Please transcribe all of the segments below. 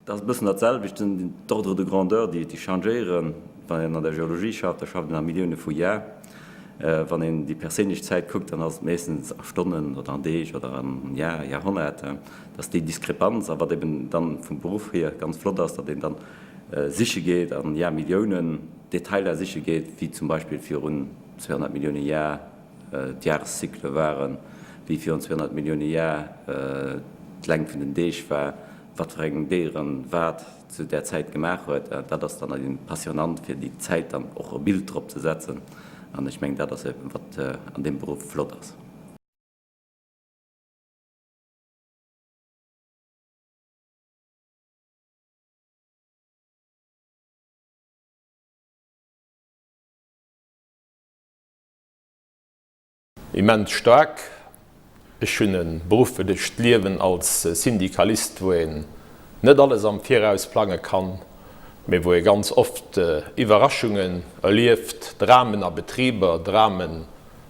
Dat ass e bëssen dat selwecht, d'Ordre de grandeur, déi changéieren. Wann een an der Geologie schafft, da schafft een a Millioune vu Jar. Wann een déi perséinlech Zäit kuckt, dann ass et meeschtens a Stonnen oder an Deeg oder an Jar, Jahrhonnerten. Dat ass déi Diskrepanz. A wat eben dann vum Beruff hier ganz flott ass, datt een dann siche geet an Jahrmilliounen Detailer siche geet, wéi zum Beispill virun 200 Millioune Jar d'Jahreszykle waren, wéi virun 200 Millioune Jar d'Längt vun den Deeg war, wat fir eng Déieren wat zu där Zäit gemaach huet. Dat ass dann eben passionnant, fir déi Zäit dann och e Bild drop ze setzen. An ech mengen, dat ass eben, wat an deem Beruff flott ass. Immens staark. Ech hunn e berufflecht Liewen als Syndikalist, wou een net alles am Viraus plange kann, mee wou ee ganz oft Iwwerraschungen erlieft, Dramen a Betriber, Drame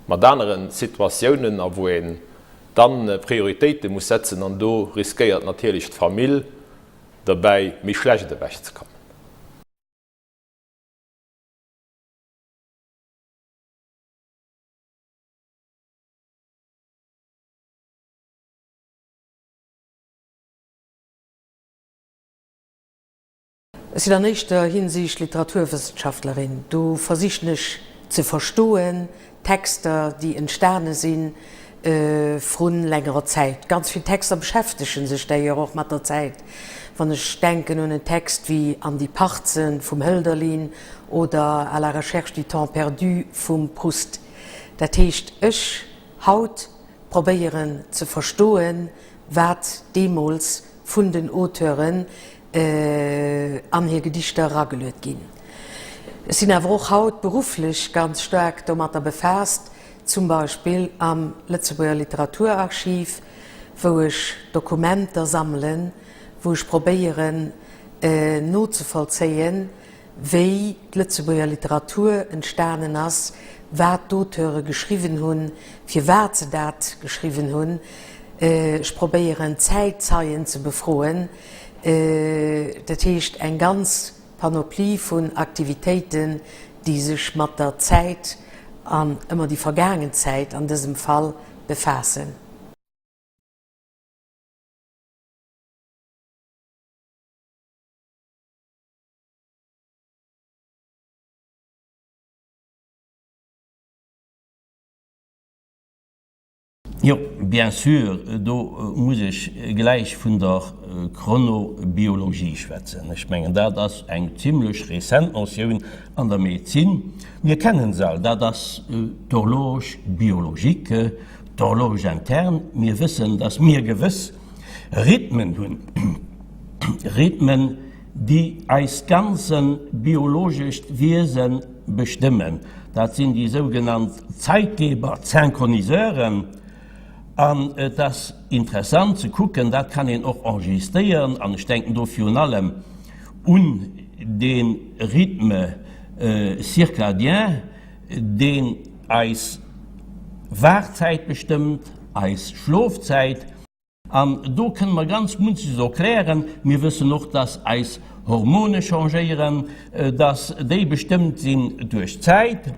mat anere Situatiounen a wou een dann Prioritéite muss setzen an do riskéiert natierlech d'Famill derbäi méi schlecht ewechzekommen. Ech sinn an éischter Hinsicht Literaturwëssenschaftlerin. Do versichen ech ze verstoen, Texter, déi entstane si vrun längerer Zäit. Ganz vill Texter beschäftege sech d'ailleurs och mat der Zäit. Wann ech denken un en Text wéi An die Parzen vum Hölderlin oder À la recherche du temps perdu vum Proust. Dat heescht, ech haut probéieren ze verstoen, wat deemools vun den Auteuren an hir Gedichter erageluet ginn. Ech sinn awer och haut berufflech ganz staark domatter befaasst, zum Beispill am Lëtzebuerger Literaturarchiv, wou ech Dokumenter sammelen, wou ech probéieren nozevollzéien, wéi d'Lëtzebuerger Literatur entstanen ass, wat d'Auteure geschriwwen hunn, firwat se dat geschriwwen hunn. Ech probéieren Zäitzeien ze befroen, dat heescht eng ganz Panoplie vun Aktivitéiten, déi sech mat der Zäit, an ëmmer déi vergaangen Zäit an dësem Fall, befaassen. Jo, bien sûr, do muss ech gläich vun der Chronobiologie schwätzen. Ech mengen, dat ass eng zimlech rezent Notioun an der Medezin. Mir kennen se all, dat ass d'Horloge biologique, d'Horloge interne. Mir wëssen, dass mir gewëss Rhythmen hunn, Rhythmen, déi eist ganze biologescht Wiese bestëmmen. Dat sinn déi sougenannt Zeitgeber, d'Synchroniseuren. An et ass interessant ze kucken, dat kann een och enregistréieren, an ech denken do virun allem un dee Rythme circadien, deen eis Waachzäit bestëmmt, eis Schlofzäit. An do kënne mer ganz munches erklären. Mir wëssen och, dass eis Hormone changéieren, dass déi bestëmmt sinn duerch d'Zäit,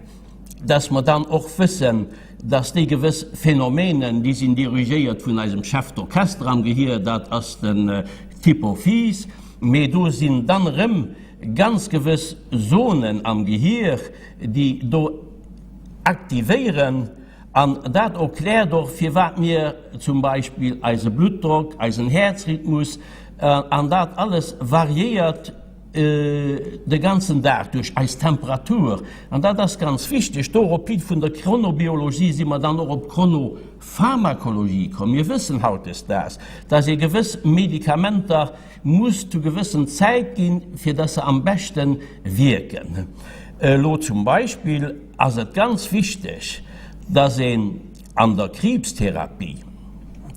dass mer dann och wëssen, dass déi gewëss Phänomenen, déi sinn dirigéiert vun eisem Chef d'orchestre am Gehier, dat ass den d'Hypophyse, mee do sinn dann erëm ganz gewëss Zonen am Gehier, déi do aktivéieren. An dat erkläert och, firwat mir zum Beispill eise Bluttdrock, eisen Häerzrhythmus an dat alles variéiert de ganzen Dag duerch, eis Temperatur. An dat ass ganz wichteg. Dorophi vun der Chronobiologie si mer dann och op d'Chronopharmakologie komm. Mir wëssen hautdesdaags, dass ee gewëss Medikamenter muss zu gewëssen Zäit ginn, fir dass se am beschte wierken. Elo zum Beispill ass et ganz wichteg, dass een an der Kriibstherapie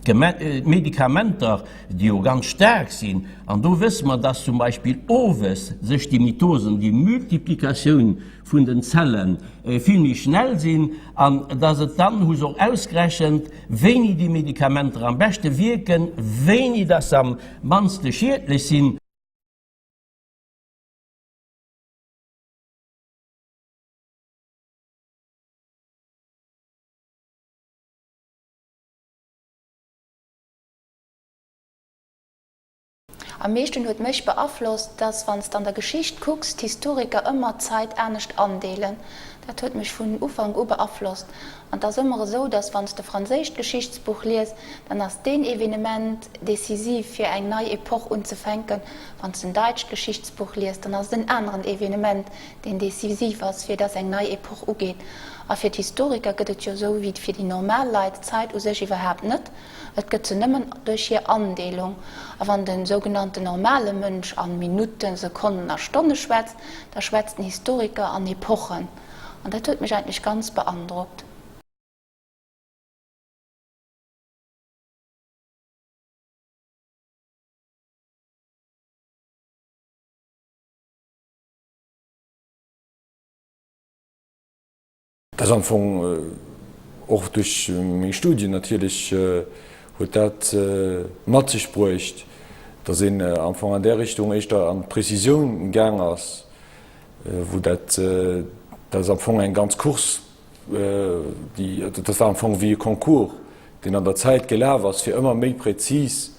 d'Medikamenter, déi jo ganz staark sinn, an do wësse mer, dass zum Beispill owes sech déi Mitosen, déi Multiplikatioun vun den Zelle vill méi schnell sinn, an dass et dann, hu se och ausgerechent, wéini déi Medikamenter am beschte wierken, wéini dass se am mannste schiedlech sinn. Am meeschten huet mech beaflosst, dass wann s de an der Geschicht kucks, d'Historiker ëmmer d'Zait anescht andeelen. Dat huet mech vun Ufank u beaflosst. An 't ass ëmmer esou, dass wann s de franséischt Geschichtsbuch lies, dann ass deen Evenement decisiv fir eng nei Epoch unzefänken. Wann s de en daitscht Geschichtsbuch lies, dann ass et en aneren Evenement, deen decisiv ass, fir dass eng nei Epoch ugeet. A fir d'Historiker gëtt et jo esou wéi fir déi normal Leit d'Zait u sech iwwerhaapt net. Et gëtt se nëmmen duerch hir Andeelung. A wann de sougenannten normale Mënsch a Minutten, Sekonnen a Stonne schwätzt, da schwätzt den Historiker an Epochen. An dat huet mech eigentlech ganz beandrockt. Dat ass am Fong och duerch meng Studien natierlech huet dat mat sech bruecht, datt een am Fong an där Richtung éischter an d'Prezisioun gaang ass, wou dat, dat ass am Fong eng ganz Course, déi, dat war am Fong wéi e Concours, deen an der Zäit gelaf ass, fir ëmmer méi prezis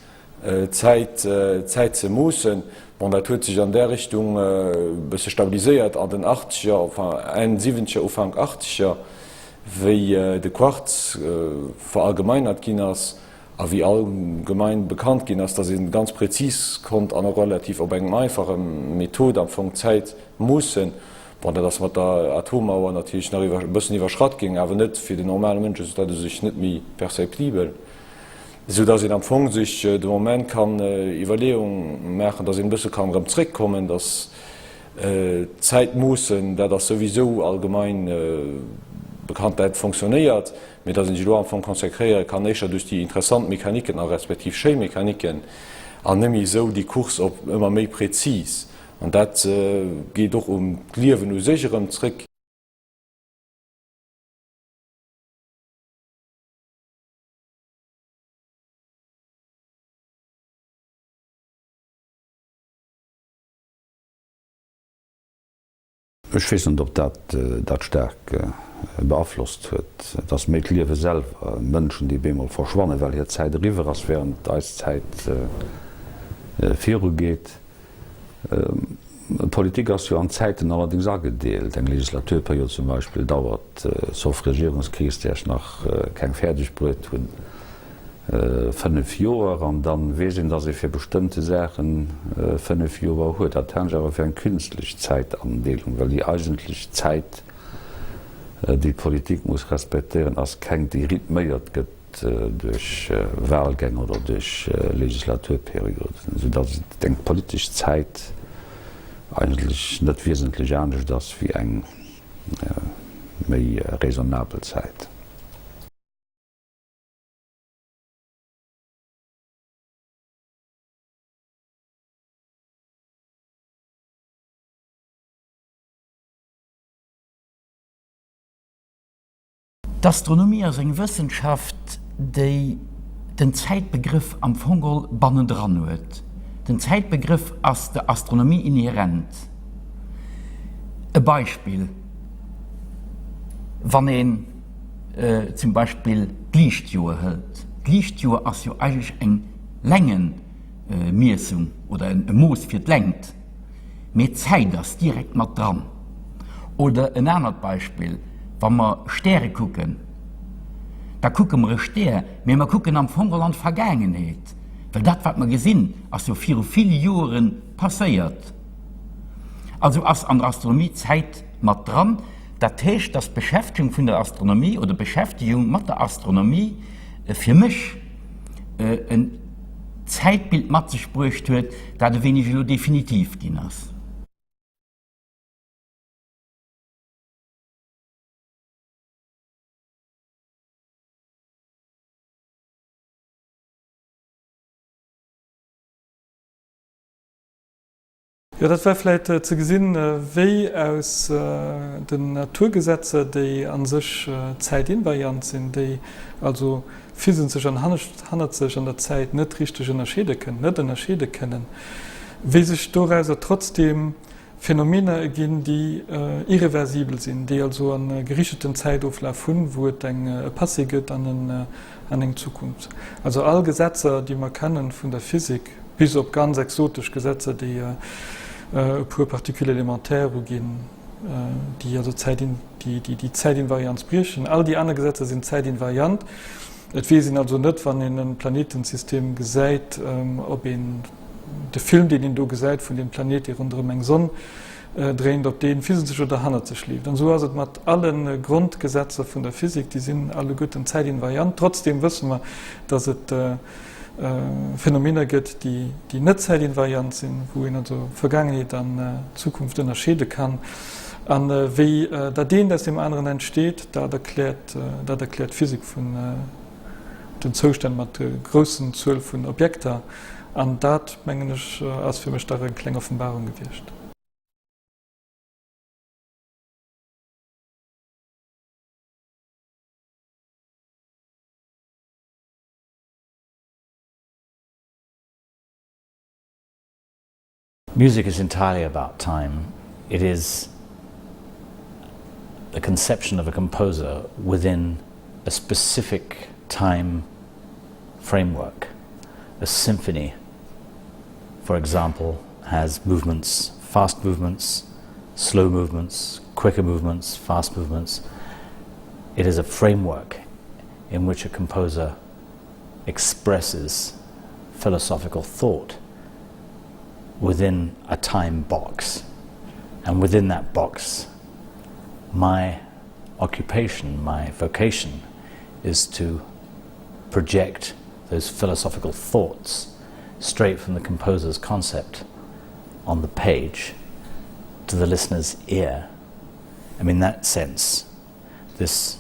Zäit, Zäit ze moossen. Bon, dat huet sech an där Richtung e bësse stabiliséiert an den Achtzeger, enfin Enn Siwwenzeger, Ufank Achtzeger, wéi de Quartz verallgemeinert ginn ass a wéi allgemein bekannt ginn ass, dass ee ganz prezis konnt an och relativ op engem einfache Method am Fong d'Zäit moossen. Bon, dat ass mat der Atomauer natierlech nach e bëssen iwwerschratt ginn, awer net fir den normale Mënsch ass dat u sech net méi perceptibel. Esou dass een am Fong sech de Moment kann Iwwerleeung maachen, dass een e bësse kann erëm zréckkommen, dass d'Zäit moossen, dat ass souwisou allgemein bekannt, dat fonctionnéiert, mee dass een sech elo am Fong konzentréiere kann éischter duerch déi interessant Mechaniken a respektiv schéi Mechaniken an net méi esou déi Course op ëmmer méi prezis. An dat geet och um d'Liewen u sech erëm zréck. Ech weess net, ob dat dat staark beaflosst huet. Et ass méi d'Liewe selwer, Mënschen, déi bemol verschwannen, well hir Zäit eriwwer ass, wärend eis Zäit virugeet. Politik ass jo an Zäiten allerdéngs agedeelt. Eng Legislaturperiod zum Beispill dauert, sauf Regierungskris, där ech nach keng fäerdeg bruet hunn, 5 Joer. An da weess een, datt ee fir bestëmmte Saache 5 Joer huet. Dat halen ech awer fir eng künstlech Zäitandeelung, well déi eigentlech Zäit, déi d'Politik muss respektéieren, ass keng, déi rythméiert gëtt duerch Wahlgäng oder duerch Legislaturperioden, esou datt et eng politesch Zäit eigentlech net wiesentlech anescht ass wéi eng méi raisonnabel Zäit. D'Astronomie ass eng Wëssenschaft, déi den Zäitbegrëff am Fong geholl bannendran huet. Den Zäitbegrëff ass der Astronomie inhärent. E Beispill, Wann een zum Beispill d'Liichtjoer hëlt, d'Liichtjoer ass jo eigentlech eng Längenmiessung oder e Mooss fir d'Längt. Mee d'Zäit ass direkt mat dran. Oder en anert Beispill, Wa mer Stäre kucken, da kucke mer e Stär, mee mer kucken am Fong geholl an d'Vergaangenheet, well dat wat mer gesinn, ass jo viru ville Joere passéiert. Also ass an der Astronomie d'Zäit mat dran. Dat heescht, dass d'Beschäftegung vun der Astronomie oder d'Beschäftegung mat der Astronomie fir mech en Zäitbild mat sech bruecht huet, dat e wéineg elo definitiv ginn ass. Jo, dat war vläit ze gesinn, wéi aus den Naturgesetzer, déi a sech zäitinvariant sinn, déi also virun sech an hannert sech an der Zäit net richteg ënnerscheede kënnen, net ënnerscheede kënnen, wéi sech dorauser trotzdeem Phänomener erginn, déi irreversibel sinn, déi also e gerichteten Zäitoflaf hunn, wou et eng e Passé gëtt an eng Zukunft. Also all Gesetzer, déi mer kennen vun der Physik. Bis op ganz exotesch Gesetzer, déi e puer Particules élémentaires uginn, déi also déi Zäitinvarianz briechen. All déi aner Gesetzer sinn zäitinvariant. Et weess een also net, wann een e Planetensystem gesäit, ob een de Film, deen een do gesäit vun deem Planet, dee ronderëm eng Sonn dréint, ob dee viru sech oder hannert sech leeft. An esou ass et mat alle Grondgesetzer vun der Physik, déi sinn alleguerten zäitinvariant. Trotzdeem wësse mer, datt et Phänomener gëtt, déi net zäitinvariant sinn, wou een also Vergaangenheet an Zukunft ënnerscheede kann. A wéi dat eent aus deem aneren entsteet, dat erkläert dat erkläert d'Physik vun den Zoustänn mat groussen Zuel vun Objekter. An dat, mengen ech, ass fir mech dach eng kleng Offenbarung gewiescht. Music is entirely about time. It is the conception of a composer within a specific time framework. A symphony, for example, has movements, fast movements, slow movements, quicker movements, fast movements. It is a framework in which a composer expresses philosophical thought within a time box. And within that box, my occupation, my vocation, is to project those philosophical thoughts straight from the composer's concept on the page to the listener's ear. I mean, that sense, this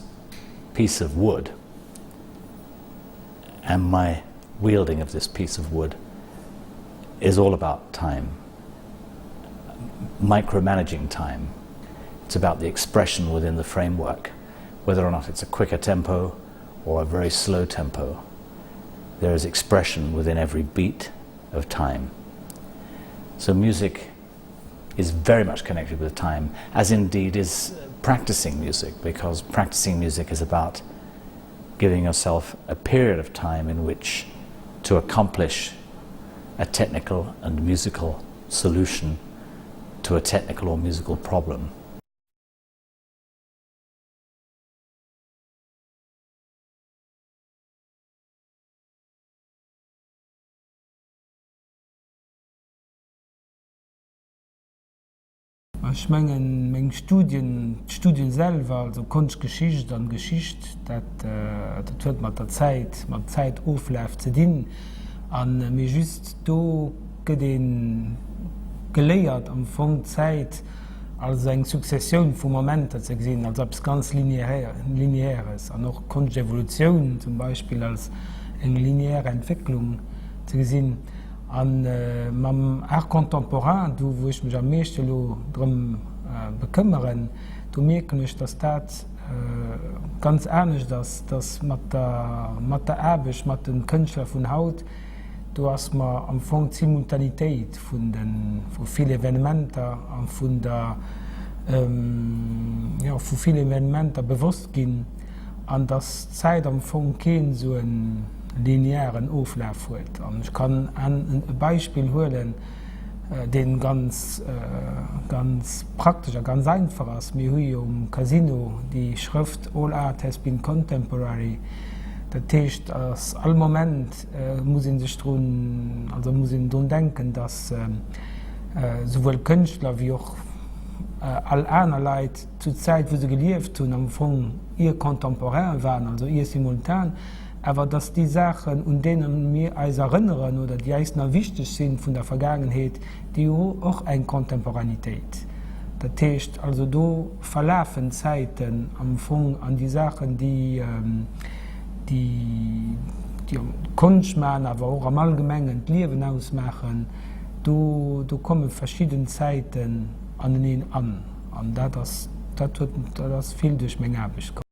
piece of wood and my wielding of this piece of wood is all about time, micromanaging time. It's about the expression within the framework, whether or not it's a quicker tempo or a very slow tempo. There is expression within every beat of time. So music is very much connected with time, as indeed is practicing music, because practicing music is about giving yourself a period of time in which to accomplish a technical and musical solution to a technical or musical problem. Ech mengen, meng Studien, d'Studien selwer, also Konschtgeschicht an Geschicht, dat, dat huet mat der Zäit, mam Zäitoflaf ze dinn. An, mee just do gëtt ee geléiert am Fong d'Zäit als eng Successioun vu Momenter ze gesinn, als eppes ganz Lineaires an och d'Konschtevolutioun zum Beispill als eng lineaire Entwécklung ze gesinn. A mam Art contemporain, do wou ech mech am meeschte elo drëm bekëmmeren, do mierken ech, datt dat ganz anescht ass, datt mat der, mat der Aarbecht mat de Kënschtler vun haut, do ass mer am Fong d'Simultanitéit vun de, vu vill Evenementer a vun der, jo, vu vill Evenementer bewosst ginn. An dass d'Zäit am Fong keen esou e linearen Oflaf huet. An ech kann e Beispill huelen, dee ganz, ganz praktesch a ganz einfach ass. Mir hu jo um Casino déi Schrëft All art has been contemporary. Dat heescht, dass all Moment muss ee sech drun, also muss een drun denken, dass souwuel Kënschtler wéi och all aner Leit, zur Zäit wou se gelieft hunn, am Fong ier contemporain waren, also ier simultan, awer datt déi Saachen, un deene mir eis erënneren oder déi eis nach wichteg sinn vun der Vergaangenheet, déi hu och eng Contemporanitéit. Dat heescht also, do verlafen d'Zäiten am Fong an déi Saachen, déi déi Konscht maachen, awer och am Allgemengen d'Liewen ausmaachen, do do komme verschidden Zäiten aneneen an. An dat ass, dat huet, dat ass vill duerch meng Aarbecht komm.